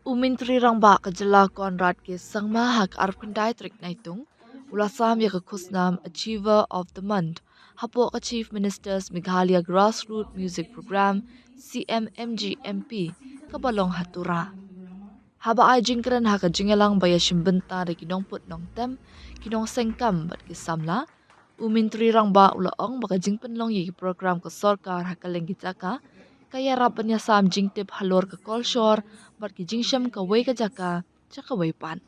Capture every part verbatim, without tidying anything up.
U Myntri Rangbah ka jylla Conrad K Sangma ha ka arphew khyndai tarik Naitung u la sam ïa ka khusnam Achiever of the Month hapoh ka Chief Minister's Meghalaya Grassroots Music Programme, C M M G M P, kaba long ha Tura. Haba ai jingkren ha ka jingïalang ba ïashim bynta da ki nongput nongtem, ki nongseng kam bad ki samla, u Myntri Rangbah u la ong ba ka jingpynlong ïa ki program ka sorkar ha kylleng ki jaka ka ïarap ban ïasam jingtip halor ka kolshor bad ki jingshem kawei ka jaka sha kawei pat.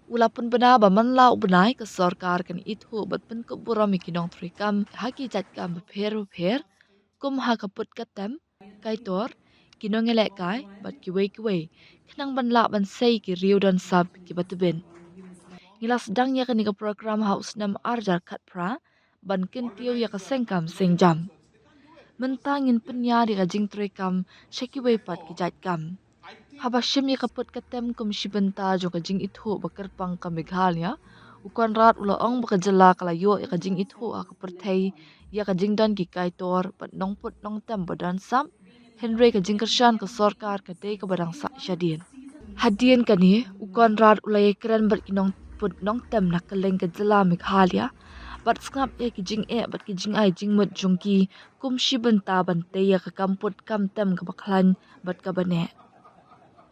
U la pynbna ba man la u bnai ka sorkar kan ithuh bad pynkup burom ïa ki nongtrei kam ha ki jait kam bapher bapher, kum ha ka put ka tem, kaitor, ki nongïalehkai bad kiwei kiwei, khnang ban lah ban sei ki riew don sap kiba tbit. Ngi la sdang ïa kane ka program ha u snem arhajar khatphra ban kyntiew ïa ka seng kam seng jam. Mynta ngin pynïar ïa ka jingtrei kam sha kiwei pat ki jait kam. Haba shim ïa ka put ka tem kum shi bynta jong ka jingithuh ba kyrpang ka Meghalaya, u Conrad u la ong ba ka jylla ka la ïoh ïa ka jingithuh ha ka pyrthei ïa ka jingdon ki kaitor bad nongput nongtem ba don sap, hynrei ka jingkyrshan ka sorkar ka dei kaba dang sah shadien. Hadien kane, u Conrad u la ïakren bad ki nongput nongtem na kylleng ka jylla Meghalaya bad sngap ïa ki jingeh bad ki jingai jingmut jong ki kum shi bynta ban tei ïa ka kam put kam tem kaba khlaiñ bad kaba neh.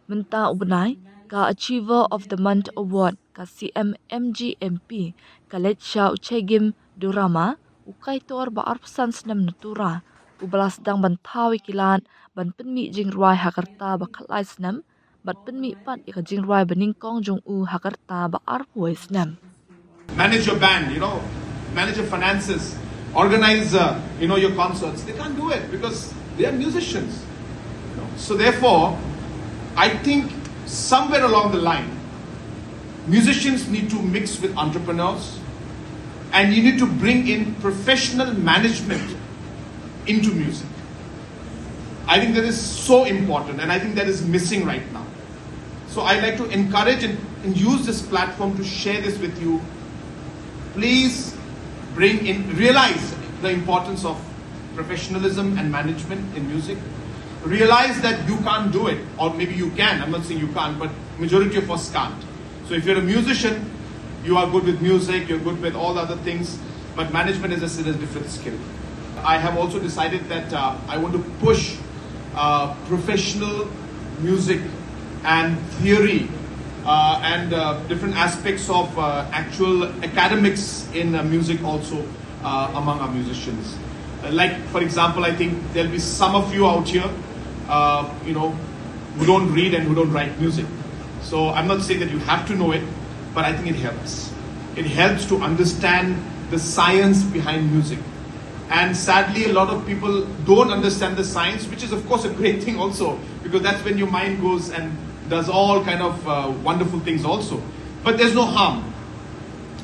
Mynta u bnai, ka Achiever of the Month Award ka C M M G M P ka leit sha u Chegim Durama, u kaitor ba arphew san snem na Tura, uba la sdang ban thaw ïa ki lad ban pynmih jingrwai ha ka rta ba khatlai snem bad pynmih pat ïa ka jingrwai ba nyngkong jong u ha ka rta ba arphew wei snem. Manage your band, you know, manage your finances, organize, uh, you know, your concerts. They can't do it because they are musicians. You know? So therefore, I think somewhere along the line, musicians need to mix with entrepreneurs, and you need to bring in professional management into music. I think that is so important, and I think that is missing right now. So I'd like to encourage and, and use this platform to share this with you. Please bring in, realize the importance of professionalism and management in music. Realize that you can't do it, or maybe you can. I'm not saying you can't, but majority of us can't. So if you're a musician, you are good with music, you're good with all other things, but management is a, is a different skill. I have also decided that uh, I want to push uh, professional music and theory uh, and uh, different aspects of uh, actual academics in uh, music also uh, among our musicians. Uh, like, for example, I think there'll be some of you out here, uh, you know, who don't read and who don't write music. So I'm not saying that you have to know it, but I think it helps. It helps to understand the science behind music. And sadly, a lot of people don't understand the science, which is, of course, a great thing also, because that's when your mind goes and does all kind of uh, wonderful things also. But there's no harm.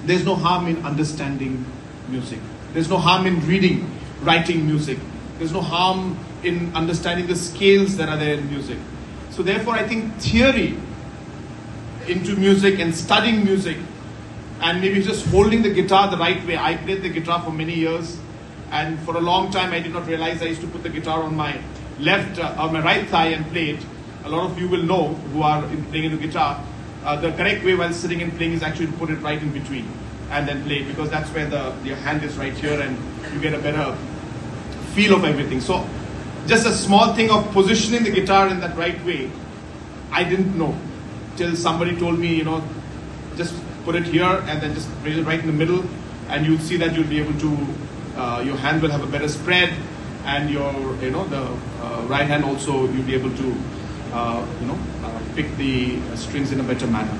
There's no harm in understanding music. There's no harm in reading, writing music. There's no harm in understanding the scales that are there in music. So therefore, I think theory into music and studying music and maybe just holding the guitar the right way. I played the guitar for many years, and for a long time I did not realize I used to put the guitar on my left, uh, on my right thigh and play it. A lot of you will know who are in playing the guitar. Uh, the correct way while sitting and playing is actually to put it right in between and then play it, because that's where the your hand is right here and you get a better feel of everything. So just a small thing of positioning the guitar in that right way, I didn't know till somebody told me, you know, just put it here and then just raise it right in the middle, and you'll see that you'll be able to, uh, your hand will have a better spread, and your, you know, the uh, right hand also, you'll be able to, uh, you know, uh, pick the strings in a better manner.